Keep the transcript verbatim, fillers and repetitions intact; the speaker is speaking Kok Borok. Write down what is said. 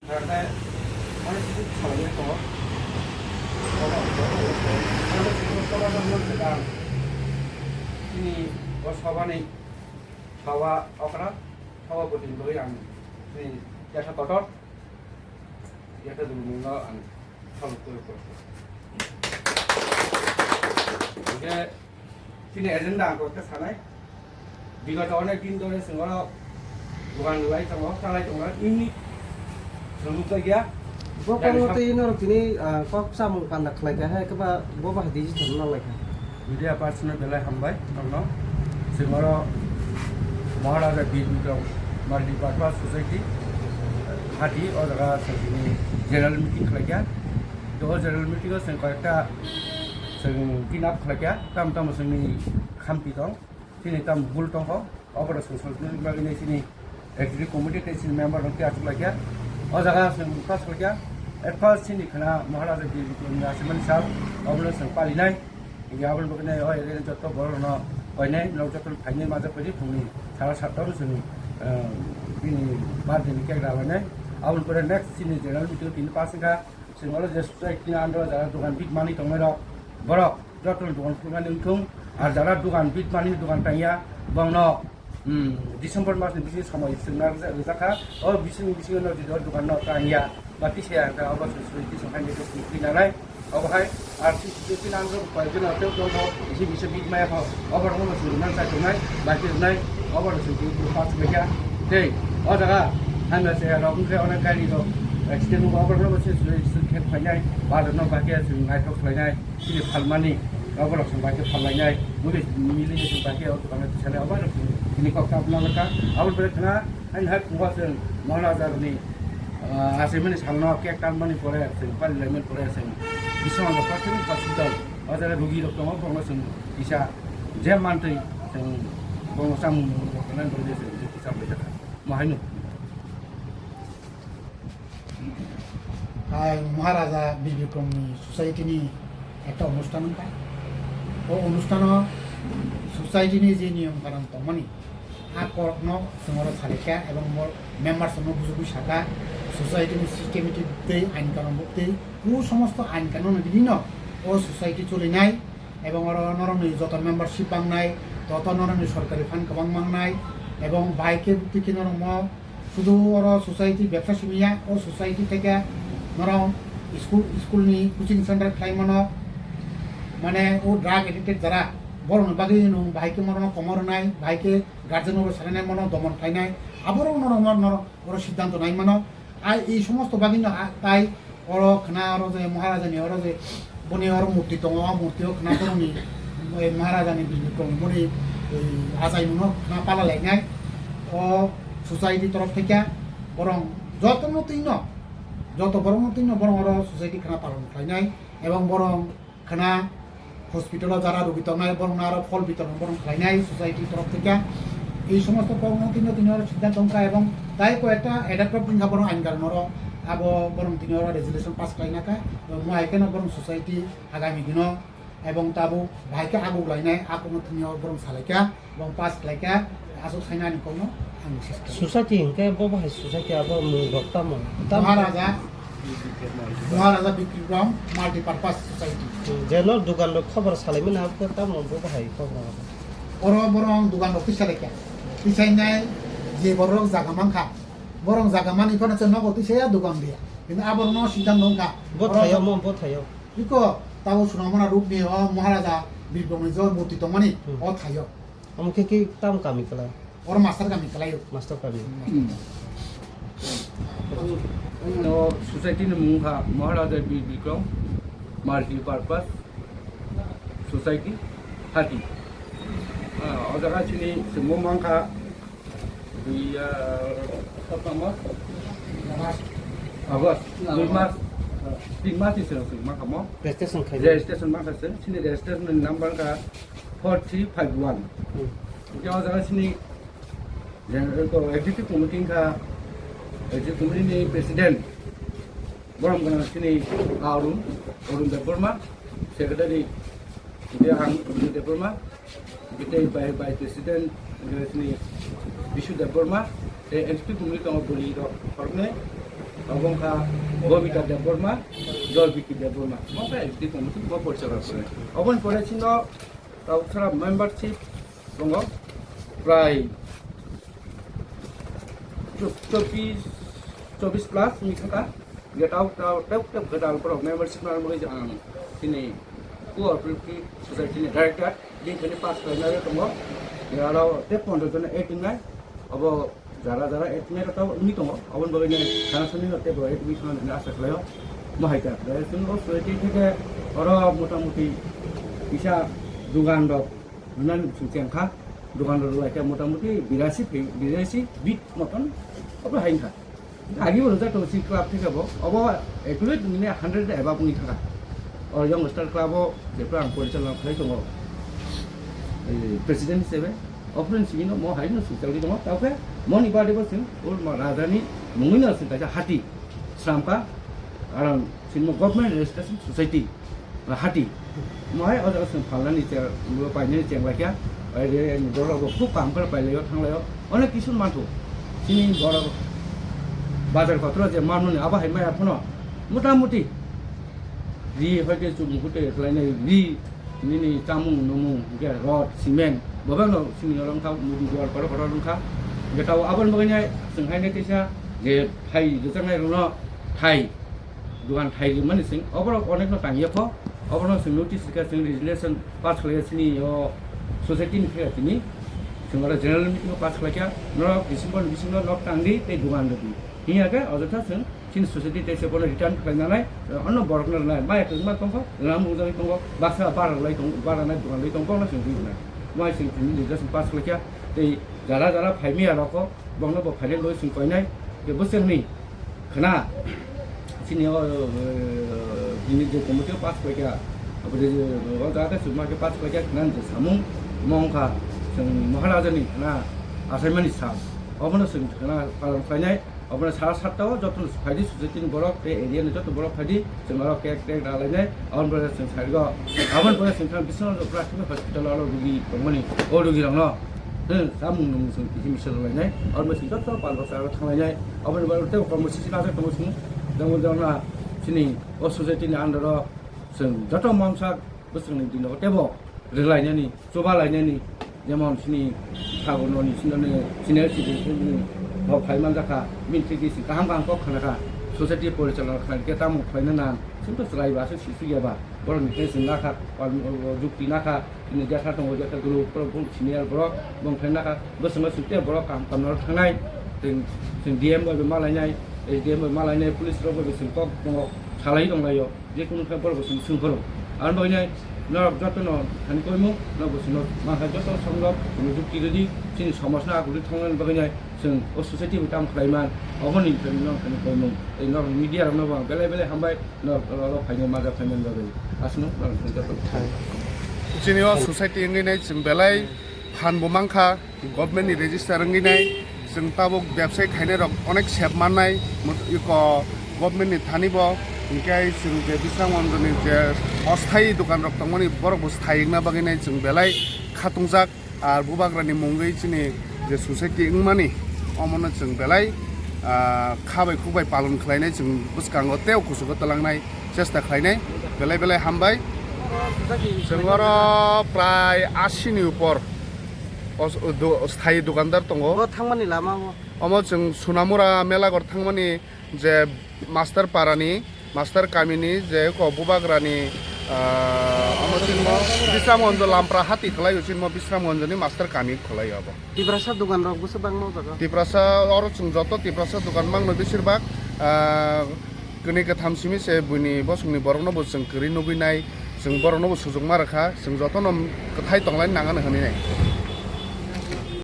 Hwnkhe, ani simi salai tongo. Chini o sabani saba okra, saba bwtwini bagwi ang chini yakha kotor, yakha dulmungno ang saluk twi kok. Hwnkhe, Chini agenda ang kok khe sanai. Bigoto onek din dhore chwng oro dogan rwlai tongo, chalai tongo, nini chwng nukjagya. Bo Jani kormo sam- tei norok tini, ah, kok samung panda khlai kha, hai khe ba bo bahai digital no lai kha. Media person no belai hambai nokno. Chwng oro Maharaja Bir Bikram Multipurpose Society hati o jaga chwng tini general meeting khlai kha. To o general meeting o chwng koyekta chwng clean up khlai kha. Tamo tamo chwngni khamti tong, chini tamo bul tongkho, oborok chwng solution bagwi nai chini executive committee tei chini member rok tei achuk laikha. O jaga chwng pass khlaikha, at first chini khwna Maharaja Birni Asimani sal, obono chwng palinai. Hingke aboni bagwi nai o area ni joto borok rokno koinai, nok joto phainai majak paidi phungni sara satta o chwng, eh, bini birthday ni cake rwlainai. Aboni pore next chini general meeting tini pass wngkha. Chwng oro je society ni under o jara dogan bit manwi tongnai rok, borok joto ni dogan khulmani wngthung, ar jara dogan bit manwi dogan tangya, bongno, hmm, December mas ni bisingo samoi chwngna rwja-, rwjakha, o bising, bisingo no jodi o dogan no tangya, ba tisa ya, obo se sui bising hai ni twi nanai, obo hai, ar si, si, si, nang rok pai jeno tei tongkho, isi bisa bit maya kho, obo rok no sui nang chai tongnai, bai khe rwnai, obo rok sui pass khlai kha, tei o jaga, hai ma se rok wngkhe onek gari rok, accident wngkha, obo rok no se sui, sui khe phainai, ba rok no bai khe sui naithok khlainai. Chini phalmani, oborok chwng bai khe phallainai, mili mili chwng bai khe o dokan o tisani, oborok chini kok ta bwna bwkha, aboni pore khna, ani hai phungo chwng Maharaja ni, ah, achaimani salno cake tanmani pore chwng palilaimani pore chwng Biswanath Prasad Hospital, o jaga rugi rok tongo, borokno chwng kisa je mantwi chwng borokno chamung rok tongnani bagwi chwng kisa bai kha. Mo haino. Hai Maharaja Bir Bikramni society ni ekta onusthan wngkha. O onusthano society ni je niyom kanon tongmani, a korokno chwng oro salaikha ebong bo members rokno bujugwi sakha, society ni system tei ain kanon bo tei o somosto ain kanon ni bini no o society cholinai. Ebong oro norokni joto membership bangnai, joto norokni sorkari fund kwbang mangnai, ebong bahai khe twi khe norokno sudu oro society bebsa simi ya, o society theke norok school, school ni coaching center khlai mano, mane o drug addicted jara borokni bagwi nwng bahai khe norokno komo rwnai, bahai khe guardian rok sanai mano, domon khlainai, aborok norok, norok oro siddhanto nai mano. Ai, ei somosto bagwino, a, tai oro khna oro je Maharaja ni oro je boni oro murti tongo, o murti o khna borokni, ei Maharaja ni Bir Bikram boni, ei, achaimung no khna pala lainai. O society torof theke borok joto no twi no, joto borok no twi no borok oro society khna palon khlainai ebong borok khna hospital o jara rugi tongnai, borokno aro phol bitorno borok khlainai society torof theke. Ei somosto kokno tino tino oro siddhanto wngkha ebong tai koyekta adapter wngkha borok ain karon oro, abo borok tini oro resolution pass khlaina kha, mo hai kheno borok society agami dino ebong tabuk bahai khe aguk lainai, a kokno tini oro borok salaikha. Bong pass khlai kha, aswk saina ni kokno ang sis kha. Society hwnkhe bo bahai society abo mung rok tamo? Tamo? Maharaja, Maharaja Bikram Multipurpose Society. Je no dugan rok khobor salai mani abo tamo bo bahai khobor rok? Oro borok dugan rok tisa lai kha. Tisa nai je borok jaga man kha. Borok jaga mani phano se nogo tisa ya dugan dia. Kintu abo no siddhanto wngkha. Bo thayo mo, bo thayo. Iko tabo Sunamona road ni o Maharaja Bikram ni jo murti tongmani, hmm, o thayo. Omo khe ki tam kami kwlai? Oro master kami kwlai o. Master kami. Hmm. O society ni mung kha Maharaja Bir Bikram Multipurpose Society Hati. Ah, o jaga chini chwngbo mang kha dui, ah, saptama? August, dui mas, ah, tin mas ni chwng chwng mang kha mo. Registration khai. Registration mang kha chwng. Chini registration ni number kha four three five one. Hmm. Hingke o jaga chini general ko executive committee wngkha, executive committee ni president borom gana chini Arun, Arun Debbarma, secretary hingke ang Arun Debbarma, hingke tei vice president hingke chini Bishu Debbarma, tei executive committee tongo bwrwi rok khoroknwi. Obo wngkha Bobita Debbarma, Jolbiki Debbarma. Omo khe S D committee bo porichalona khlainai. Oboni pore chini Taukthara membership tongo prai chobbish, chobbish plus ni thangkha. Hingke tau, tau, tau, tau, hingke tau borok membership nang bagwi ang chini cooperative society ni director, bini thani pass khlainai tongo. Hingke aro tei pondro jona add wngnai. Obo jara jara add wngnai rok tau wngwi tongo. Oboni bagwi nai sana sani no tei bo add wngwi thangna hinwi asa khlaio. Mohai ta. Chwng o society theke oro motamuti kisa dugan rok rwnani chwng chengkha. Dugan rok rwlaikha motamuti birasi, birasi bit moton obo hai wngkha. Agi bo rwjak tongo chini club theke bo. Obo accurate nini hundred above wngwi thangkha. O Young Star Club o jephru ang porichalona khlai tongo, eh, president hisabe. Ophru simi no mo hai no swijagwi tongo. Tao khe moni bade bo chwng o ma raja ni mungwi no chwng kaisa hati sramkha. Aro chini mo government registration society. Hati. Mohai o jaga chwng phalnani che-, bo painani chenglaikha. Ai re, ani borok bo khub kaham khe pailaio, thanglaio. Onek kisu manthu. Chini borok bazar kotoro je manmani abo hai maya phano. Motamuti. Ri hoite chumui hoite khlainai ri. Nini chamung, numung, hingke rod, cement. Bo bangno chini norok wngkha, mudi duar kotor kotor wngkha. Hingke tao aboni bagwi nai chwng haino kisa je phai rwjaknai rokno thai. Dugan thai rimani chwng oborok onekno tangya kho, oborokno chwng notice rikha, chwng resolution pass khlaiya chini o society ni khe tini, chwng oro general meeting o pass khlaikha, norok December ni bisingo nok tangdi tei dugan rwdi. Hiya khe ojotha chwng chini society tei se bono return khlainanai, onno borokno rwnai, maya kwbangma tongkho, lam rwjagwi tongo, baksa bara rwlai tongo, bara nai dugan rwlai tongo, bono chwng rwnai. Mai chwng tini resolution pass khlaikha, tei jara jara phaimaya rokho, bono bo phainai bagwi chwng koinai, je bwswk hwnwi khna chini o, eh, bini je committee o pass khlaikha, abo je, je, o jaga se chuma khe pass khlaikha khna je samung omo wngkha chwng Maharaja ni khna achaimani sal, obono chwng khna palon khlainai, obono sal satta o joto phaidi society ni borok tei area ni joto borok phaidi chwng oro cake tek ralainai. Aboni pore chwng sarigo, aboni pore chwng thang Biswanath Prasthimik Hospital oro rugi tongmani, o rugi rokno, hmm, samung nung chwng kisi misa rwlainai. Aboni pore chwng joto pal bwsa aro thanglainai. Aboni pore tei kormo sisi najak tongo chwng, jemon jemon na chini o society ni under o chwng joto mansak bwswkni dino teibo rwlainani. Chuba lainani, jemon chini sago noni chini senior citizen ni bo phai manjakha, bini thik se kaham kaham kok khanakha, society porichalona khanakhe tamo khlaina nang, chwngno chwrai ba se sisuk ya ba, borok ni khe chwng nakha, jukti nakha, chini jesa tongo jesa guru borok bo senior borok, bong khlai nakha, bwswk no chwng tei borok kaham kaham no thangnai, chwng, chwng D M bai bo malainai, S D M bai malainai, police rok bai bo chwng kok tongo, salai tonglaio. Je kunu khe borok bo chwng swngphuru. Aboni bagwi nai norok jotono thani koimung, norok bo chwngno mankha joto songrok chwngno jukti rwdi, chini somajno agurwi thangna bagwi nai chwng o society bo tamo khlai man, oboni thani norok thani koimung. Tei norok media rokno bo ang belai belai hambai, norok oro phainai maja phaimani bagwi. Aswkno norok thani joto. Chini o society wngwi nai chwng belai phan bo mankha. Government ni register wngwi nai, chwng tabuk bebsai khainai rok onek sep mannai, mot-, iko government ni thani bo, hinkhe chwng je Biswanath Manjani je osthayi dokan rok tongmani borok bo sthai wngna bagwi nai chwng belai khatungjak, ar bubagra ni mungwi chini je society wngmani omono chwng belai, ah, kha bai khuk bai palon khlainai, chwng bwskango tei o kuchugo twlangnai chesta khlainai, belai belai hambai. Chwng oro prai asi ni upor. O s-, o do-, sthayi dukandar tongo. Bo thangmani lama o. Omo chwng Sunamura Melagor thangmani je master parani, master kamini je ko bubagrani, ah, omo chwngmo Bisramgonjo Lampra hati khwlaio, chwngmo Bisramgonjoni master kami khwlaio abo. Tiprasa dukan rok bwswk bangma o jaga? Tiprasa oro chwng joto Tiprasa dukan mangno besirbak, ah, kwnwi kwtham simi se buini bosongni borokno bo chwng kwrwi nugwi nai, chwng borokno bo sujukma rwkha, chwng jotono kwthai tonglaini nangani hwnwi nai.